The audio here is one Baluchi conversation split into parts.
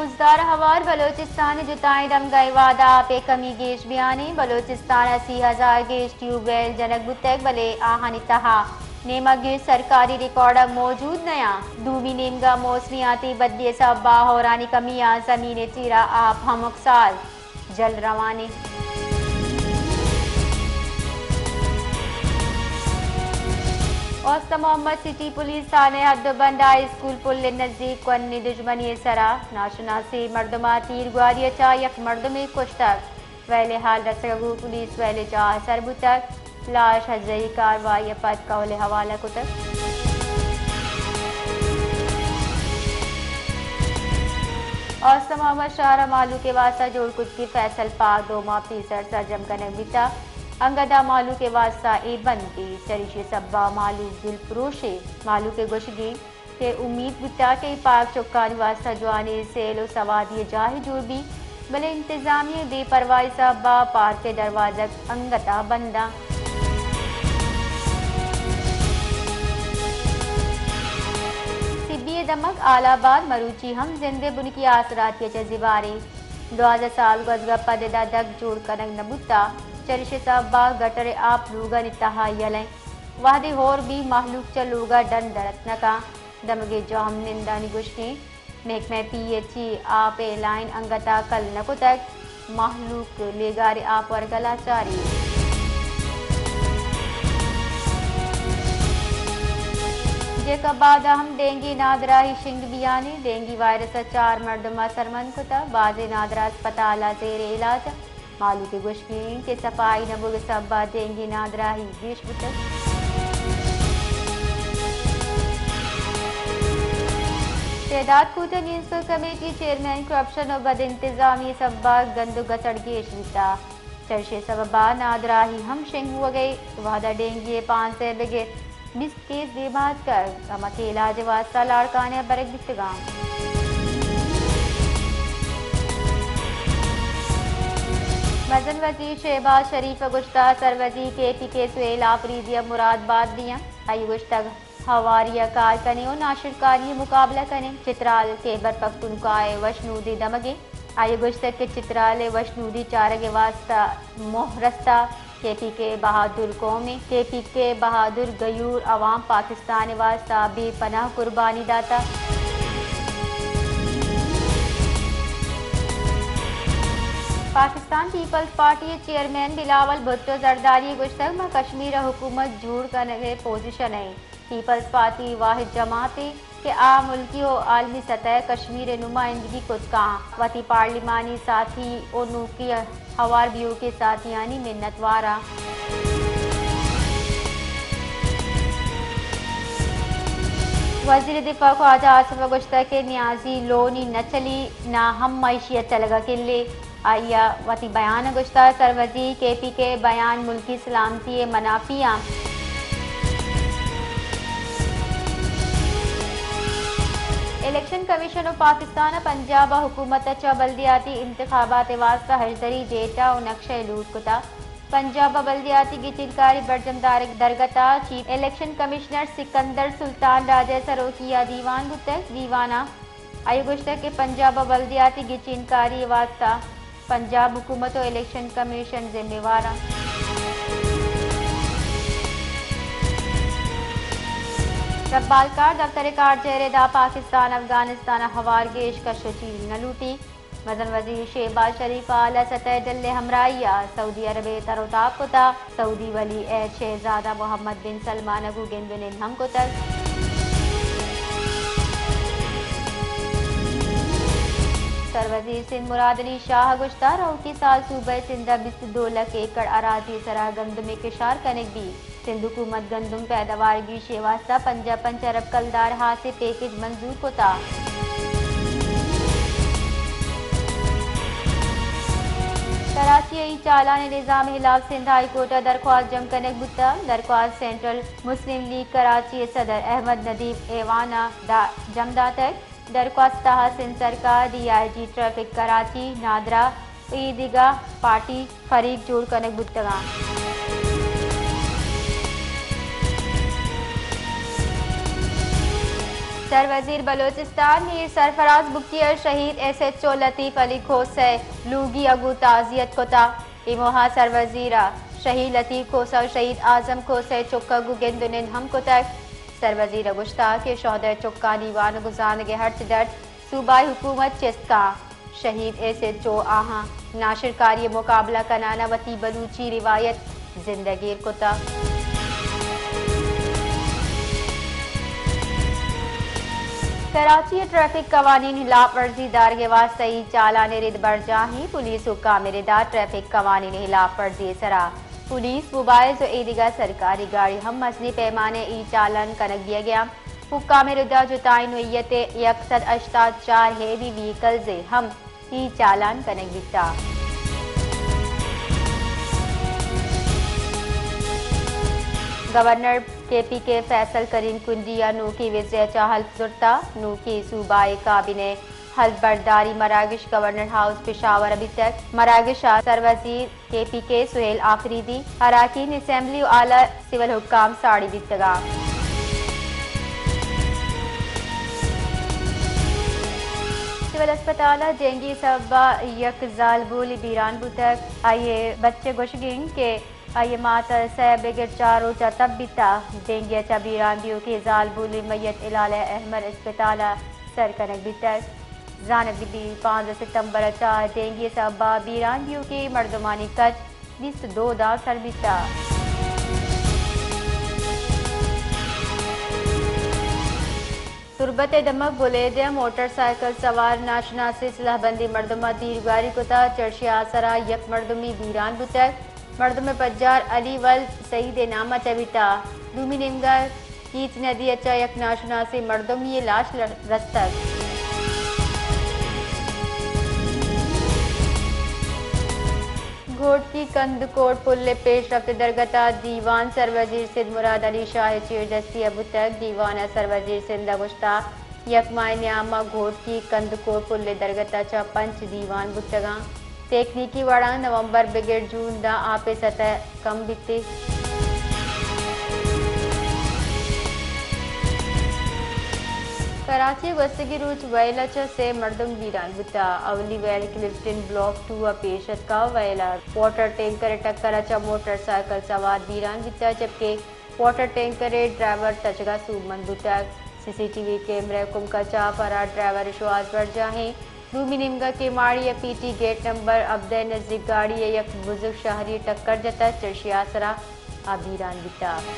بزدار ہوار بلوچستان ءِ جتائیں دمگاں ءِ وھد ءَ آپ ءِ کمی گیش بیان اِنت۔ بلوچستان ءَ سی ہزار گیش ٹیوب ویل جنگ بوتگ، بلے آھانی تہا نیمگ گیش سرکاری ریکارڈ ءَ موجود نہ اَنت۔ دومی نیمگ ءَ موسمیاتی بدلی ءِ سبب ءَ ہورانی کمی ءَ زمین ءِ چیر ءَ آپ ہمک سال جل روان اِنت۔ اوست محمد سٹی پولیس تھانہ ءِ حد ءُ بند ءَ ہائی اسکول پل ءِ نزیک کوھنیں دژمنے ءِ سرا ناشناسیں مردم ءَ تیر گواری ءَ چہ یک مردمے کشتگ۔ ویل ءِ ہال رسگ ءَ گوں پولیس ویل ءِ جاہ ءَ سر بوتگ۔ لاش ہزری کاروائی ءَ پد کہول ءِ حوالہ کتگ۔ اوست محمد شہر ءَ مہلوک ءِ واستہ جوڑ کتگیں فیصل پاک دو ماہ پیسر سرجم کنگ بیتگ۔ انگت ءَ مہلوک ءِ واستہ اے بند بیت، چریشی ءِ سبب ءَ مہلوک دلپروش اِنت۔ مہلوک ءِ گوشگ اِنت کہ امیت بوتگ کہ اے پارک چکانی واستہ جوانیں سیل ءُ سوادی ءِ جاہے جوڑ بیت، بلے انتظامیہ ءِ بے پرواہی ءِ سبب ءَ پارک ءِ دروازگ انگت ءَ بند اَنت۔ سبی ءِ دمگ آل آباد مروچی ہم زند ءِ بنکی آسراتی ءَ چہ زبہر اِنت۔ دوازدہ سال گوزگ ءَ پد ادا دگ جوڑ کنگ نہ بوتگ، چریشی ءِ سبب ءَ گٹر ءِ آپ لوگانی تہا یلہ اِنت۔ وہدے ہور بیت، مہلوک چہ لوگ ءَ ڈن در اتک نہ کنت۔ دمگی جاہمنندانی گوشگ اِنت، محکمہ پی ایچ ای آپ ءِ لائن انگت ءَ کل نہ کتگ، مہلوک لیگار ءِ آپ ورگ ءَ لاچار اِنت۔ جیکب آباد ءَ ہم ڈینگی نادراہی شنگ بیان اِنت، ڈینگی وائرس ءَ چار مردم ءَ سرمند کتگ، بازیں نادراہ اسپتال ءَ زیر علاج اَنت۔ مہلوک ءِ گوشگ اِنت کہ صفائی نہ بوگ ءِ سبب ءَ ڈینگی نادراہی گیش بوتگ۔ شہداد کوٹ ءِ میونسپل کمیٹی چیئرمین کرپشن ءُ بد انتظامی ءِ سبب ءَ گند ءُ گسڑ گیش بیتگ، چریشی ءِ سبب ءَ نادراہی ہم شنگ بوگ ءَ اِنت۔ وہد ءَ ڈینگی ءِ پانزدہ ءِ بگر بیست کیس دیما اتکگ، ہما کہ علاج ءِ واستہ لاڑکانہ ءَ برگ بیتگ اَنت۔ مزن وزیر شہباز شریف ءَ گوشتگ، سروزی کے پی کے سہیل آفریدی ءَ مراد بات دیاں۔ آئی ءَ گوشتگ، ہواری ءَ کار کنیں ءُ ناشرکاری ءِ مقابلہ کنیں۔ چترال، خیبر پختونخوا ءِ وشنودی دمگے۔ آئی ءَ گوشتگ کہ چترال ءِ وشنودی چارگ ءِ واستہ موہ رستہ۔ کے پی کے بہادر قوم اِنت، کے پی کے بہادر غیور عوام پاکستان ءِ واستہ بے پناہ قربانی داتگ۔ پاکستان پیپلز پارٹی ءِ چیئرمین بلاول بھٹو زرداری ءَ گوشتگ، ما کشمیر ءَ حکومت جوڑ کنگ ءِ پوزیشن ءَ ایں۔ پیپلز پارٹی واحد جماعتے کہ آ ملکی ءُ عالمی سطح ءَ کشمیر ءِ نمائندگی کت کنت۔ وتی پارلیمانی ساتھی ءُ نوکی ہوار بیوکیں ساتھیانی منت وار آں۔ وزیر دفاع خواجہ آصف ءَ گوشتگ کہ نیازی لونی نہ چلی، نہ ہم معیشیت چلگ ءَ کلے۔ آئی ءَ وتی بیان ءَ گوشتگ، سروزی کے پی کے بیان ملکی سلامتی ءِ منافی آں۔ الیکشن کمیشن ءَ پاکستان ءَ پنجاب ءِ حکومت ءَ چہ بلدیاتی انتخابات ءِ واستہ ہژدری ڈیٹا ءُ نقشہ لوٹ کتگ۔ پنجاب ءِ بلدیاتی گچینکاری برجم دارگ درگت ءَ چیف الیکشن کمشنر سکندر سلطان راجہ ءِ سروکی ءَ دیوان بوتگ۔ دیوان ءَ آئی ءَ گوشتگ کہ پنجاب ءِ بلدیاتی گچینکاری ءِ واستہ پنجاب حکومت ءُ الیکشن کمیشن ذمہ وار اَنت۔ ربالکار دفتر ءِ کارجاہ ءَ ردا پاکستان افغانستان ءَ ہوار گیش کش ءُ چیر نہ لوٹیت۔ مزن وزیر شہباز شریف ءَ اعلی سطح ءِ ڈل ءِ ہمراہی ءَ سعودی عرب ءَ تر ءُ تاب کتگ۔ سعودی ولی عہد شہزادہ محمد بن سلمان ءَ گوں گند ءُ نند ہم کتگ۔ سروزیر سندھ مراد علی شاہ ءَ گوشتگ، روکی سال صوبہ سندھ ءَ بیست ءُ دو لکھ ایکڑ اراضی ءِ سرا گندم ءِ کشار کنگ بیت۔ سندھ حکومت گندم پیدوار گیشی ءِ واستہ پنجاہ پنچ ارب کلدار ءِ ہاسیں پیکج منظور کتگ۔ کراچی ءَ چالان ءِ نظام ءِ ہلاپ سندھ ہائی کورٹ ءَ درخواست جم کنگ بوتگ۔ درخواست سینٹرل مسلم لیگ کراچی ءِ صدر احمد ندیم ایوان ءَ دا-، جم داتگ۔ درخواست ءِ تہا سندھ سرکار، ڈی آئی جی ٹریفک کراچی، نادرا ءُ اے دگہ پارٹی فریق جوڑ کنگ بوتگ اَنت۔ سروزیر بلوچستان میر سرفراز بگٹی ءَ شہید ایس ایچ او لطیف علی کھوسہ ءِ لوگی ءَ گوں تعزیت کتگ۔ اے موہ ءَ سروزیر ءَ شہید لطیف کھوسہ ءُ شہید اعظم کھوسہ ءِ چک ءَ گوں گند ءُ نند ہم کتگ۔ سروزیر ءَ گوشتگ کہ شہدا ءِ چکانی وانگ ءُ زانگ ءِ ہرچ درد صوبائی حکومت چست کنت۔ شہید ایس ایچ او آہاں ناشرکاری ءِ مقابلہ کنان ءَ وتی بلوچی روایت زندگ ایر کتگ۔ کراچی ءَ ٹریفک قوانین ہلاپ ورزی دارگ ءِ واستہ ای چالان ءِ رد برجاہ ایں۔ پولیس حکام ءِ ردا ٹریفک قوانین ہلاپ ورزی ءِ سرا پولیس، موبائلز ءُ ایدگہ سرکاری گاڑی ہم مزنیں پیمانہ ءَ ای چالان کنگ بیگ ءَ انت۔ حکام ءِ ردا جتائیں نوعیت ءِ یک سد ہشتاد چار ہیوی ویہیکلز ءِ ہم ای چالان کنگ بیتگ۔ گورنر کے پی کے فیصل کریم کنڈی ءَ نوکیں وزے ءَ چہ حلف زرتگ۔ نوکیں صوبائی کابینہ ءِ حلف برداری مراگش گورنر ہاؤس پشاور ءَ بیتگ۔ مراگش ءَ سروزیر کے پی کے سہیل آفریدی، اراکین اسمبلی ءُ اعلی سول حکام ساڑی بیتگ انت۔ سول اسپتال ءَ ڈینگی سبب ءَ یک زالبولے بیران بوتگ۔ آئی ءِ بچ ءِ گوشگ انت کہ آئی ءِ مات ءَ سئے بگر چار روچ ءَ تب بیتگ۔ ڈینگی ءَ چہ بیران بیوکیں زالبول ءِ میت ہلال احمر اسپتال ءَ سر کنگ بیتگ۔ زانگ بہ بیت، پانزدہ ستمبر ءَ چہ ڈینگی ءِ سبب ءَ بیران بیوکیں مردمانی کچ بیست ءُ دو داں سر بیتگ۔ تربت ءِ دمگ بلیدہ ءَ موٹر سائیکل سوار ناشناسیں سلاہ بندیں مردم ءَ تیرگواری کتگ۔ چرشی ءِ آسر ءَ یک مردمے بیران بوتگ۔ مردم ءِ پجار علی ولد سعید ءِ نام ءَ چہ بیتگ۔ دومی نیمگ ءَ کیچ ندی ءَ چہ یک ناشناسیں مردمے ءِ لاش ل-، رستگ۔ گھوٹکی کندکوٹ پل ءِ پیش رفت ءِ درگت ءَ دیوان سروزیر سندھ مراد علی شاہ ءِ چیردستی ءَ بوتگ۔ دیوان ءَ سروزیر سندھ ءَ گوشتگ، یک ماہ ءِ نیام ءَ گھوٹکی کندکوٹ پل ءِ درگت ءَ چہ پنچ دیوان بوتگ انت۔ تکنیکی وڑاں نومبر بگر جون داں آپ ءِ سطح کم بیت۔ کراچی ءَ گوستگیں روچ ویل ءَ چہ سئے مردم بیران بوتگ۔ اولی ویل کلفٹن بلاک ٹو ءَ پیش اتکگ۔ ویل ءَ واٹر ٹینکر ءِ ٹکر ءَ چہ موٹر سائیکل سوار بیران بوتگ، جبکہ واٹر ٹینکر ءِ ڈرائیور تچگ ءَ سوبمند بوتگ۔ سی سی ٹی وی کیمرہ ءِ کمک ءَ چہ فرار ڈرائیور ءِ شوہاز برجاہ ایں۔ دومی نیمگ ءَ کیماڑی ءِ پی ٹی گیٹ نمبر ہبدہ ءِ نزیک گاڑی ءَ یک بزگ شہری ءَ ٹکر جتگ، چرشی ءِ آسر ءَ آ بیران بیتگ۔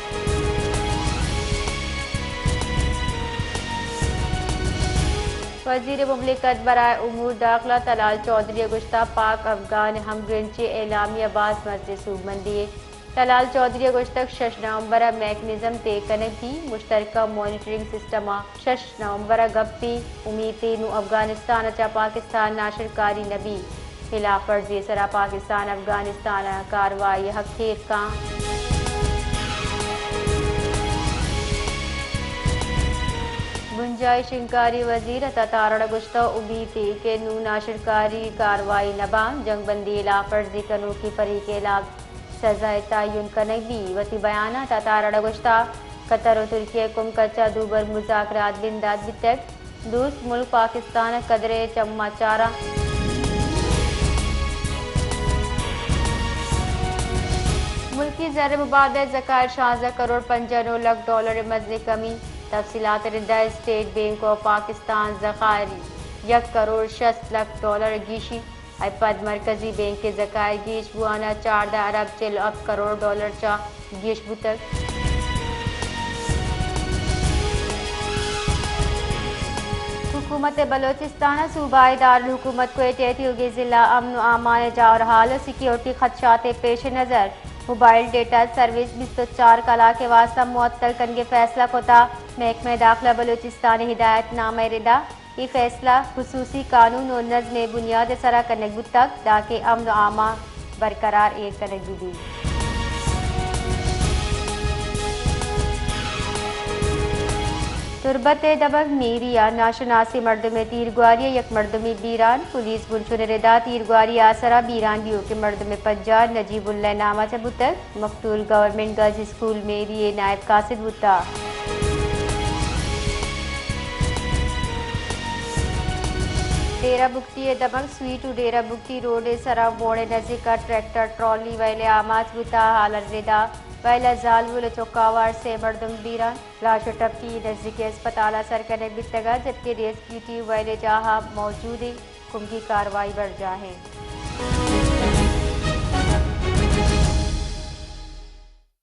وزیر مملکت برائے امور داخلہ طلال چوہدری ءَ گوشتگ، پاک افغان ہمگرنچی ءِ اعلامیہ باز مزنیں سوبمندی یے۔ طلال چوہدری ءَ گوشتگ، شش نومبر ءَ میکنزم تیگ کنگ بیت، مشترکہ مانیٹرنگ سسٹم ءَ شش نومبر ءَ گپ بیت۔ امیت ایں نوں افغانستان ءَ چہ پاکستان ناشرکاری نہ بیت۔ ہلاپ ورزی ءِ سرا پاکستان افغانستان ءَ کاروائی ءِ حق ایر کنت۔ بنجاہی شنگکاری وزیر عطا تارڑ ءَ گوشتگ، امیت ایں کہ نوں ناشرکاری کاروائی نہ بنت، جنگ بندی ہلاپ ورزی کنوکیں فریق ءِ ہلاپ سزا ءِ تعین کنگ بیت۔ وتی بیان ءَ عطا تارڑ ءَ گوشتگ، قطر ءُ ترکیہ ءِ کمک ءَ چہ دوبر مذاکرات بندات بیتگ۔ دوست ملک پاکستان ءِ قدر ءِ چم ءَ چار انت۔ ملکی زر ءِ مبادلہ ءِ ذخائر شانزدہ کروڑ پنجاہ ءُ نو لکھ ڈالر ءِ مزنیں کمی۔ تفصیلات ءِ ردا اسٹیٹ بینک آف پاکستان ءِ ذخائر یک کروڑ شست لکھ ڈالر ءَ گیشی۔ اے پد مرکزی بینک ءِ ذخائر گیش بوان ءَ چاردہ ارب چل ءُ ہپت کروڑ ڈالر چہ گیش بوتگ۔ حکومت بلوچستان ءَ صوبائی دارالحکومت کوئٹہ ءِ تیوگیں ضلع امن ءُ امان ءِ جاور حال ءُ سیکیورٹی خدشات ءِ پیش نظر موبائل ڈیٹا سروس بیست ءُ چار کلاک ءِ واستہ معطل کنگ ءِ فیصلہ کتگ۔ محکمہ داخلہ بلوچستان ءِ ہدایت نامہ ءِ ردا اے فیصلہ خصوصی قانون ءُ نظم ءِ بنیاد ءِ سرا کنگ بوتگ، دانکہ امن ءُ امان برقرار ایر کنگ بہ بیت۔ تربت ءِ دمگ میری ءَ ناشناسیں مردمے ءِ تیرگواری ءَ یک مردمے بیران، پولیس بنشون ءِ ردا تیرگواری ءِ آسرا بیران بیوکیں مردم ءِ پجار نجیب اللہ ءِ نام ءَ چہ بوتگ۔ مقتول گورنمنٹ گرلز اسکول میری ءِ نائب قاصد بوتگ۔ ڈیرہ بگٹی ءِ دمگ سویٹ ءُ ڈیرہ بگٹی روڈ ءِ سرا بوڑ ءِ نزیک ءَ ٹریکٹر ٹرالی ویل ءَ آماچ بوتگ، حال ءَ ردا ویل ءَ زالبول ءُ چکاوار سے مردم بیران، لاش ءُ ٹپی نزیک ءِ ہسپتال ءَ سر کنگ بیتگ، جبکہ ریسکیو ٹیم ویل ءِ جاہ ءَ موجود اِنت، کمکی کاروائی برجاہ اِنت۔